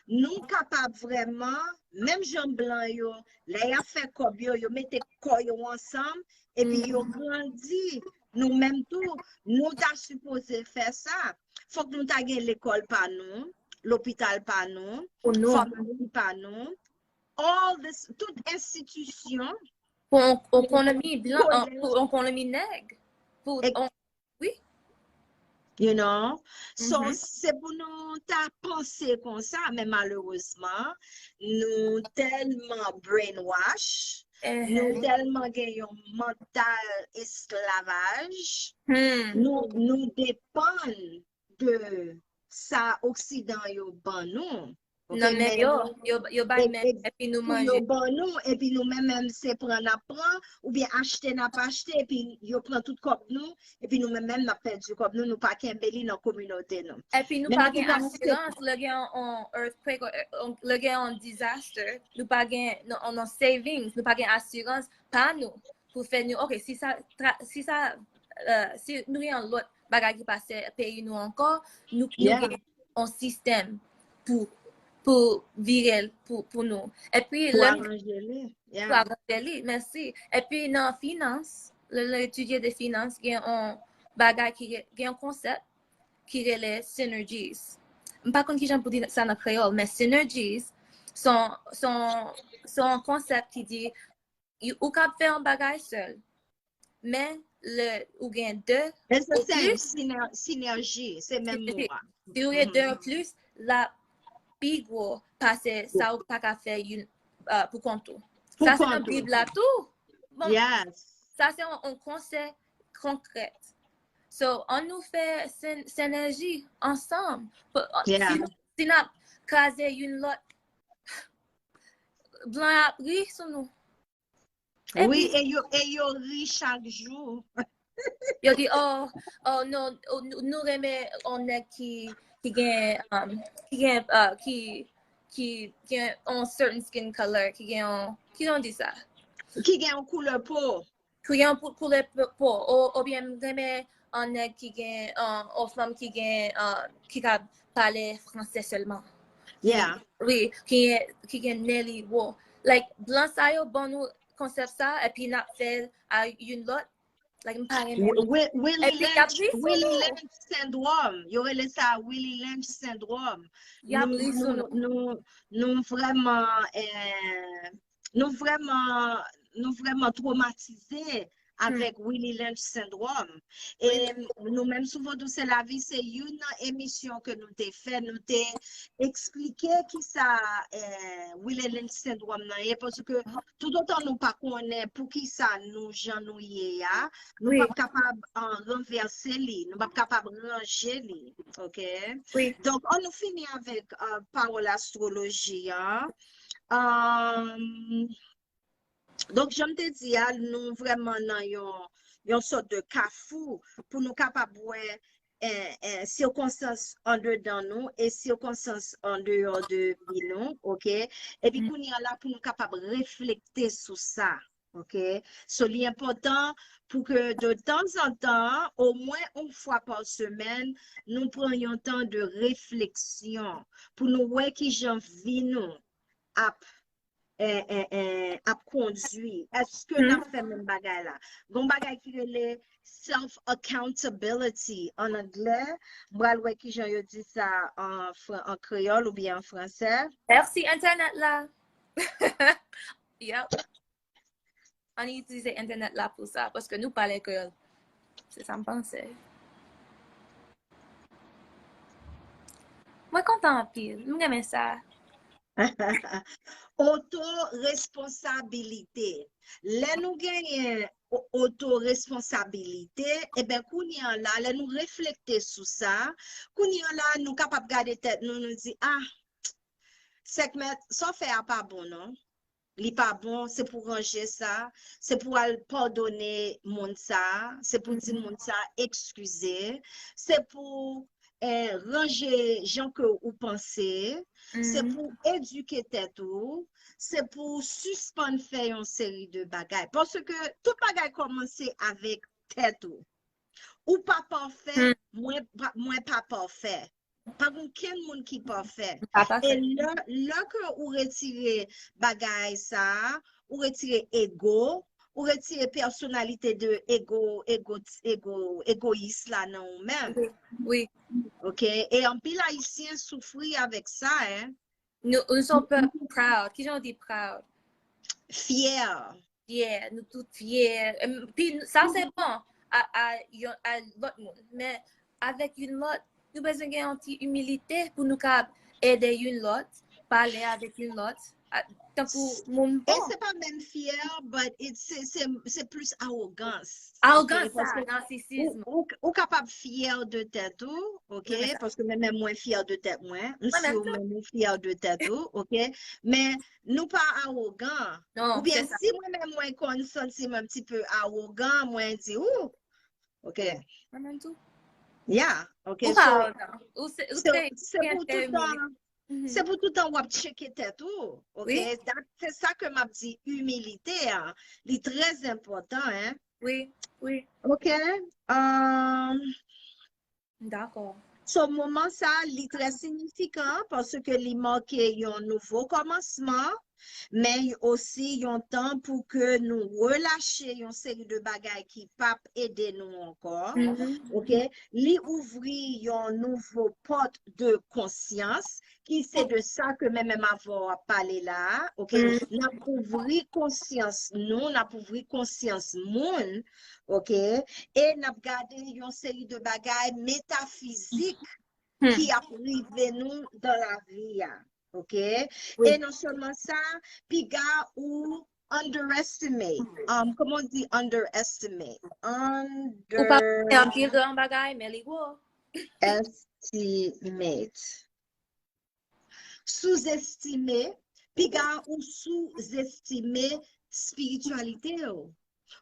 nou kapab vrèman, menm jan blan yo, lè y ap fè kòb yo, yo mete kò yo ansanm, epi yo grandi. Nou menm tou, nou ta sipoze fè sa. Fòk nou ta gen lekòl pa nou, lopital pa nou, famasi pa nou, all this, tout enstitisyon. Pou ekonomi blan, pou ekonomi nèg. Pou, wi. You know? So, se pou nou ta panse konsa, men malerezman, nou tèlman brainwash, nou tèlman gen yon mantal esklavaj, nou, nou depann de sa oksidan yo ban nou. Ok, nan men yo, yo, yo bay men, epi nou manje. Yo ban nou, epi nou menm, menm se pran n ap pran, oubyen achte n ap achte, epi yo pran tout kòb nou, epi nou menm, menm n ap pèdi kòb nou, nou pa kenbe li nan kominote nou. Epi nou pa gen asirans, lè gen yon earthquake, lè gen yon disaster, nou pa gen yon savings, nou pa gen asirans pa nou. Pou fè nou, ok, si sa, si sa, si nou gen yon lòt bagay ki pase peyi nou ankò, nou, nou gen yon sistèm pou, pou vire l pou, pou nou. Epi, pou aranje li, mèsi. Epi, nan finans, lè, lè etidye de finans, gen yon bagay ki, gen yon konsèp ki rele synergies. M pa konn ki jan pou di sa nan kreyòl, men synergies, se yon, se yon konsèp ki di, ou kab fè yon bagay sèl, men lè ou gen de ou plis, sinèji, se menm mo a. Si ou gen de ou plis, l ap pi gwo pase sa ou pa ka fè youn pou kont ou. Sa se nan Bib la tou. Bon, yes. Sa se yon, yon konsèy konkrèt. So, ann nou fè sen, senèji ansanm. Si, yeah. Si n ap kraze youn lòt, blan ap ri sou nou. Wi, e yo, e yo ri chak jou. Yo di, oh, oh, non, oh, nou, nou renmen yon nèg ki, ki gen, um, ki gen, uh, ki, ki gen yon certain skin color, ki gen yon, ki jan di sa? Ki gen yon koulè po. Ki gen yon pou, koulè po, po, o, oubyen m renmen yon nèg ki gen, uh, yon fanm ki gen, uh, ki ka pale fransè sèlman. Yeah. Wi, ki, ki gen nen li wo. Like, blan sa yo ban nou konsèp sa, epi n ap fè l a youn lòt. Like, m pa renmen. Wi-, wi-, Willie Lynch, Willie Lynch syndrome. Yo rele sa Willie Lynch syndrome. Y ap ri sou nou. Nou, nou, nou vrèman, eh, nou vrèman, nou vrèman twomatize avèk Willie Lynch syndrome. E nou menm sou Vodou se lavi, se youn nan emisyon ke nou te fè, nou te eksplike kisa, eh, Willie Lynch syndrome nan ye, paske toutotan nou pa konnen poukisa nou jan nou ye a, nou p ap kapab, uh, ranvèse li, nou p ap kapab ranje li, oke? Donk, ann nou fini avèk, uh, pawòl astwoloji an. Um, Donk, jan m te di a, nou vrèman nan yon, yon sòt de kafou pou nou kapab wè, eh, eh, sikonstans andedan nou e sikonstans andeyò de vi nou, oke? Epi kounye a la pou nou kapab reflekte sou sa, oke? So, li enpòtan pou ke de tanzantan, omwen yon fwa pa semèn, nou pran yon tan de refleksyon pou nou wè kijan vi nou ap eh, eh, eh, ap kondui? Èske n ap fè menm bagay la? Gon bagay ki rele self accountability an anglè. M pral wè kijan yo di sa an, fran- an kreyòl oubyen an fransè. Mèsi entènèt la. Yep. Ann itilize entènèt la pou sa, paske nou pale kreyòl. Se sa m panse. Mwen kontan anpil. M renmen sa. Otoresponsabilite. Lè nou genyen o- otoresponsabilite, eben, kounye a la, lè nou reflekte sou sa, kounye a la, nou kapab gade tèt nou, nou di, ah, sèkmèt, sa w fè a pa bon, non. Li pa bon, se pou ranje sa, se pou al padone moun sa, se pou di moun sa ekskize, se pou, eh, ranje jan ke ou panse, se pou edike tèt ou, se pou sispann fè yon seri de bagay. Paske tout bagay kòmanse avèk tèt ou. Ou pa pafè, mwen pa, mwen pa pafè. Pa gen okenn moun ki pafè. E lè, lè ke ou retire bagay sa, ou retire ego, ou retire pèsonalite de ego, ego, ego, egoyis la nan ou menm. Wi. Oke? E anpil Ayisyen soufri avèk sa, en. Nou, nou son pèp proud. Kijan w di proud? Fyè. Fyè, nou tout fyè. Em, pi, sa se bon a, a, yon, a lòt moun. Men, avèk youn lòt, nou bezwen gen yon ti imilite pou nou ka ede youn lòt, pale avèk youn lòt, a, tankou moun bon. E se pa menm fyè, but it's, se, se, se plis awogans. Awogans, sa, nasisizm. Ou, ou, ou kapab fyè de tèt ou, oke? Paske mwen menm mwen fyè de tèt mwen. M si ou menm ou fyè de tèt ou, oke? Men nou pa awogan. Oubyen si mwen menm mwen konn santi mwen un petit peu awogan, mwen di, ou, oke. Mwen menm tou. Yeah, oke. Ou pa awogan. Ou se, ou se, se pou toutan, se pou toutan w ap tcheke tèt ou, oke? Se sa ke m ap di, imilite a, li trè enpòtan, en. Wi, wi. Oke. Um, Dakò. So, moman sa, li trè siyifikan paske li make yon nouvo kòmansman, men osi yon tan pou ke nou relache yon seri de bagay ki p ap ede nou ankò. Oke? Li ouvri yon nouvo pòt de konsyans, ki se de sa ke mwen menm avè w ap pale la a, oke? N ap ouvri konsyans nou, n ap ouvri konsyans moun, oke? E n ap gade yon seri de bagay metafizik ki ap rive nou dan lavi a, oke? E non sèlman sa, piga ou, underestimate. Um, kòman w di underestimate? Ou pa panse anpil de yon bagay, men li gwo. Underestimate. Souzestime, piga ou souzestime espirityalite w.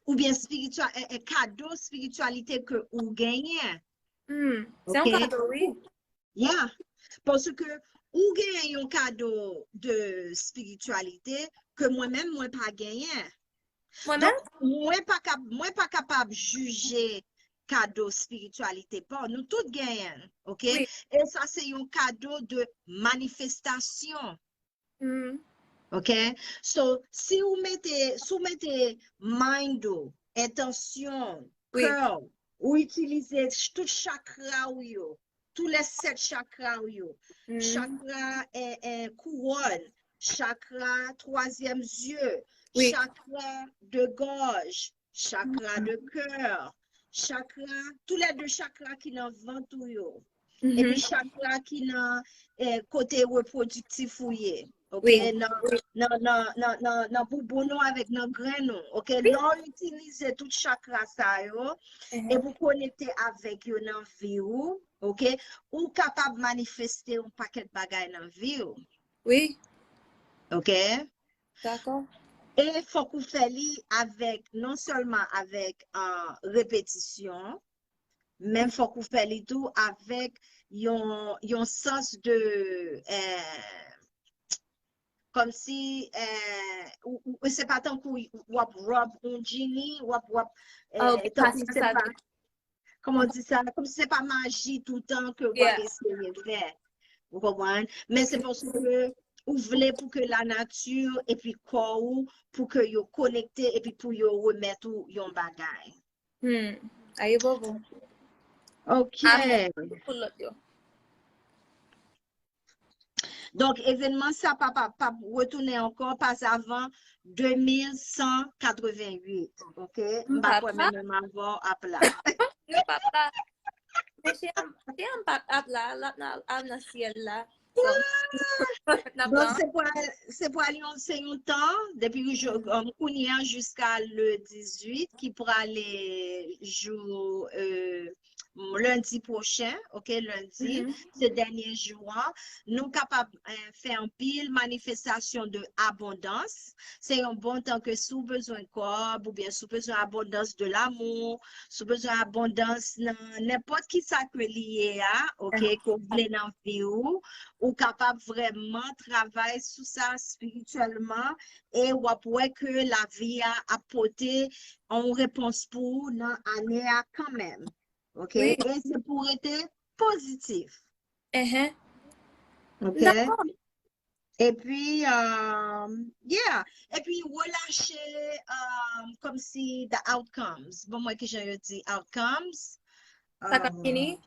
Oubyen espirityal, e, e, kado espirityalite ke ou genyen. Hmm, se yon Ok? kado, wi. Yeah. Paske ou genyen yon kado de espirityalite ke mwen menm mwen pa genyen. Mwen menm, Donk, mwen pa kap, mwen pa kapab jije kado espirityalite pa w. Nou tout genyen l, ok? Wi. E sa se yon kado de manifestasyon, hmm, ok? So, si ou mete, si ou mete mind ou, entansyon, Wi. kè w, ou itilize ch- tout chakra ou yo, tous les sept chakra ou yo, hmm, chakra eh, eh, couronne, chakra troisième yeux, Wi. chakra de gorge, chakra de cœur, chakra, tous les deux chakra ki nan vant ou yo. mhm, Epi chakra ki nan eh, kote repwodiktif ou ye. Ok, Wi. Nan, nan, nan, nan, nan, nan bouboun ou avèk nan grenn ou. Ok, lè w itilize tout chakra sa yo, mhm. Epi w konekte avèk yo nan vi w, ok, ou kapab manifeste yon pakèt bagay nan vi w. Wi, Ok? dakò. E fòk ou fè li avèk, non sèlman avèk uh, repetisyon, men fòk ou fè li tou avèk yon, yon sans de eh, kòmsi eh, ou, ou, se pa tankou w ap rub yon djini, w ap, w ap Oh, eh, tankou se sa pa, kòman di sa, kòmsi se pa maji toutan ke w ap Yeah. eseye fè. Ou konprann? Men se paske ou vle pou ke la nature epi kò ou pou ke yo konekte epi pou yo remèt ou yon bagay. Hmm. Ayi bobo. Ok. Amen. Pou lòt yo. Donk, evenman sa pa pa pa retounen ankò pas avan de mil san katrevenn uit. Ok? M pa kwè Papa. Menm avan ap la. Yo papa. Men chè m, chè m pa ap la, l ap nan, al nan syèl la. So, n ap Donk, la. Se pral, se pral yon, se yon tan, depi jou, um, kounye a jiska le dizuit, ki prale jou euh, lendi pwochen, ok, lendi, Mhm. Se dènye jou an, nou kapab eh, fè anpil manifestasyon de abondans. Se yon bon tan ke si w bezwen kòb, oubyen si w bezwen abondans de l'amour, si w bezwen abondans nan nenpòt ki sa ke li ye a, ok, ke w vle nan vi w, ou kapab vrèman travay sou sa espirityèlman e w ap wè ke lavi a ap pote yon repons pou ou nan ane a kanmenm. Ok? Wi. E se pou rete pozitif. Ehe. Ok? Dakò. Epi, um, yeah. Epi relache um, kòmsi the outcomes. Bon, mwen ki jan yo di outcomes. Sa ka Um, vini.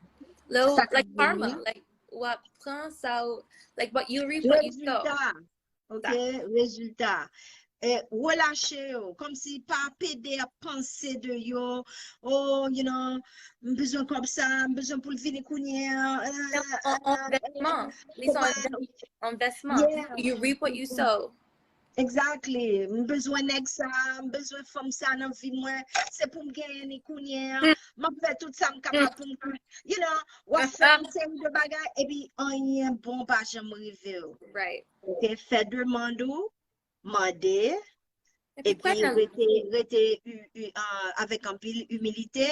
Lè w, sa ka like karma, vini. Like, w ap pran sa w, like, but you reap what you sow. Rezilta. Ok? Rezilta. E relache yo, kòmsi pa pede ap panse de yo, oh, you know, m bezwen kòb sa, m bezwen pou l vini kounye a. Se yon envèsman. Li se yon envèsman. Yeah. You reap what you sow. Exactly. M bezwen nèg sa, m bezwen fanm sa nan vi mwen. Se pou m genyen li kounye a. M ap fè tout sa m kapab pou m, you know, w ap fè yon seri de bagay, epi anyen bon pa janm rive w. Right. Ok, fè demann ou, mande, Epi epi kwè nan rete, rete u- u- ah, avèk anpil imilite,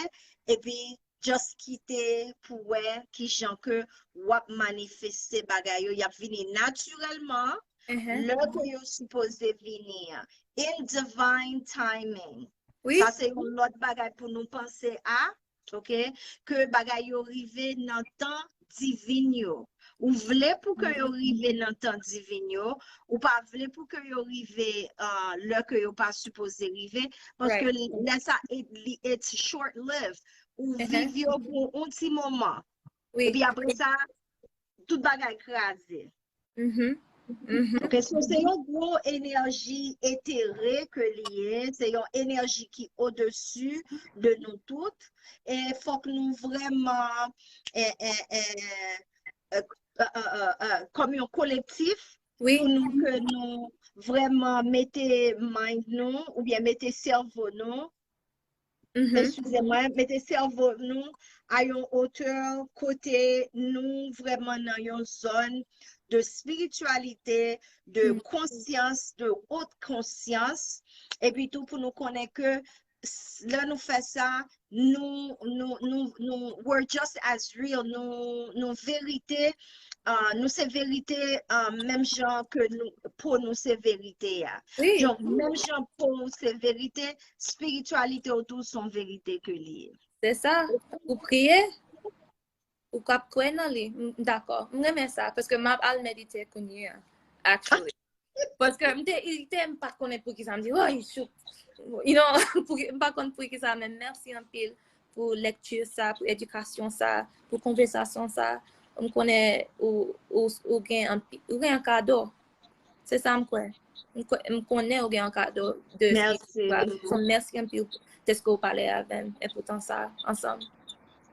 epi just kite pou wè kijan ke w ap manifeste bagay yo, y ap vini natirèlman, Mhm. Lè ke yo sipoze vini an. In divine timing. Wi. Sa se yon lòt bagay pou nou panse a, ok, ke bagay yo rive nan tan divin yo. Ou vle pou ke yo rive nan tan divin yo, ou pa vle pou ke yo rive uh, lè ke yo pa sipoze rive, paske lè sa it- li- it's short lived. Ou viv yo pou yon ti moman. Wi. Epi apre sa, tout bagay kraze. Mhm. Mhm. Ok, so se yon gwo enèji etere ke li ye, se yon enèji ki odesi de nou tout. E fòk nou vrèman, eh, eh, eh, eh, eh, eh, eh, kòm yon kolektif, Wi. Pou nou ke nou vrèman mete mind nou oubyen mete sèvo nou, Mhm. eskize mwen, mete sèvo nou a yon otè kote nou vrèman nan yon zòn de spirityalite, de Mm. konsyans, de haute conscience, epi tou pou nou konnen ke s- lè nou fè sa, nou, nou, nou, nou, we're just as real, nou, nou verite, uh, nou se verite, uh, menm jan ke nou, po nou se verite a. Wi, Donk, menm jan po ou se verite, spirityalite ou tou se yon verite ke li ye. Se sa. Ou priye, ou k ap kwè nan li. M- Dakò. M renmen sa, paske m ap al medite kounye a, actually. Paske m te irite, m pa t konnen pou ki sa m di, oh, you should, you know, pou ki- m pa konn pou ki sa, men mèsi anpil pou lekti sa, pou edikasyon sa, pou konvèsasyon sa. M konnen ou, ou, ou gen anpi- ou gen yon kado. Se sa m kwè. M kwè- m konnen ou gen yon kado de Mèsi. So, mèsi anpil deske ou pale avè m e pou tan sa ansanm.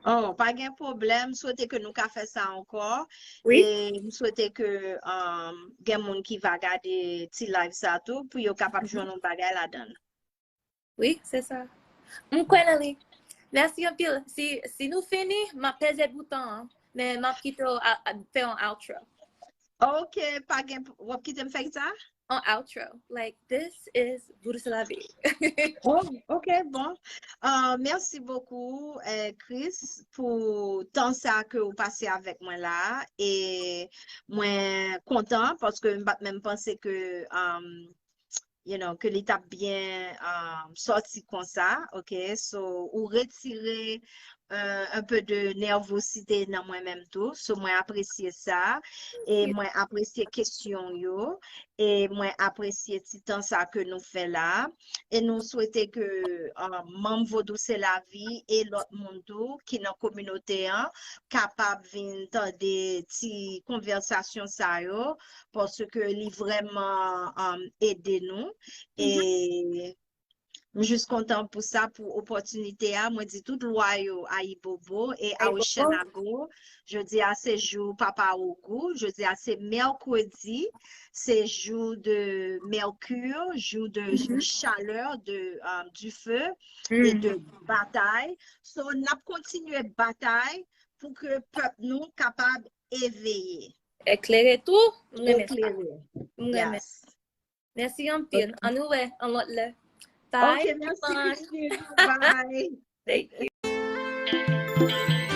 Oh, pa gen pwoblèm. M swete ke nou ka fè sa ankò. Wi. E m swete ke um, gen moun ki va gade ti live sa tou pou yo kapab jwenn yon bagay ladan l. Wi, se sa. M kwè nan li. Mèsi anpil. Si, si nou fini, m ap peze bouton an. Men m ap kite w a- a- fè yon outro. Ok, pa gen, w ap kite m fè sa? Yon outro. Like, this is Boudou c'est la vie. Oh, ok, bon. Uh, merci beaucoup, eh, Chris, pou tan sa ke ou pase avèk mwen la. E mwen kontan paske m pa t menm panse ke, um, you know, ke li t ap byen um, sòti konsa, ok? So, ou retire uh, un peu de nervosité nan mwen menm tou. So, mwen apresye sa. E mwen apresye kesyon yo. E mwen apresye ti tan sa ke nou fè la. E nou swete ke uh, manm Vodou se lavi e lòt moun tou ki nan kominote an kapab vin tande ti konvèsasyon sa yo, paske li vrèman um, ede nou. E m jis kontan pou sa, pou opòtinite a. Mwen di tout lwa yo ayibobo e Ayibobo. Awishenago. Jodi a se jou Papa Ogou. Jodi a se mèkredi. Se jou de Mercure, jou de Mhm. chaleur, de um, du feu e Mm. de batay. So, n ap kontinye batay pou ke pèp nou kapab eveye, Eklere tou. M renmen sa. eklere. M renmen. Yes. Mèsi anpil. An nou wè, an lòt lè. Ok, Bye. merci, Fun. Christine. Bye. Thank you.